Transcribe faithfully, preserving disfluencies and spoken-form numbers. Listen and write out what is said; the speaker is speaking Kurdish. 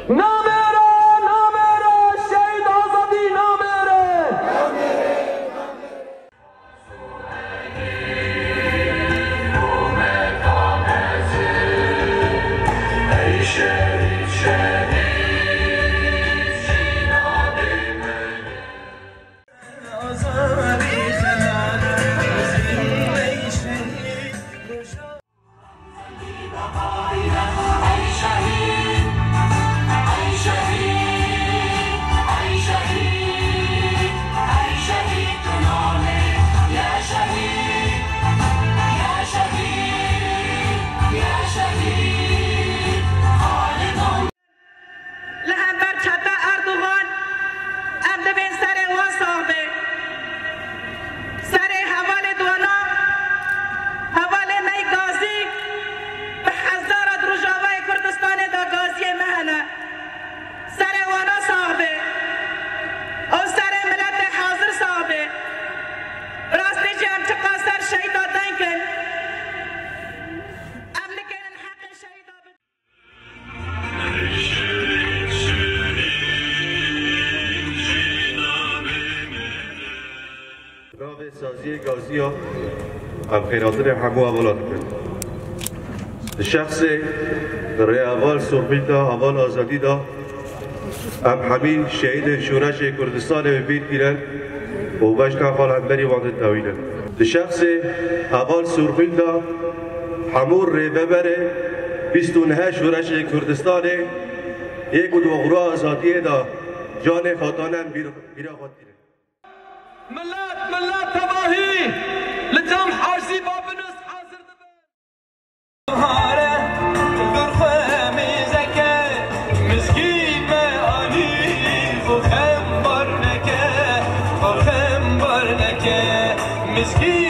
Namêre, namêre, şehîd Azadî namêre! Li hember çete Erdogan, em dibên serê wan sax be. Serê hevalê dona, hevalê me yê gazî, bi hezara di Rojavayê Kurdistanê de gaziyê me hene. Serê wana sax be. Ew serê miletê hazir sax be. Bi rastî jî em çiqas ser şehîda deng in. Em nikêrin heqê şehîda bidin. Navê saziyê gaziya em xêratirê hemû hevala dikin. Di şexsê rêheval Surxwînda, heval Azadî da, em hemî şehîdên şoreşê Kurdistanê bi bîr tînin û beşna xwe li hemberî wan ditewînin. Di şexsê heval Surxwînda hemû rêveberê bîst û neh şoreşê Kurdistanê yê ku di oxira azadiyê de canê xwe dane em bîr, bîra xwe tînin. Milet, milet tevahî li cem Hacî Babinus hazir dibe. Hare, dur xwe mêzeke, mizgîn me anî, xwe xembar neke, xwe xembar neke, mizgîn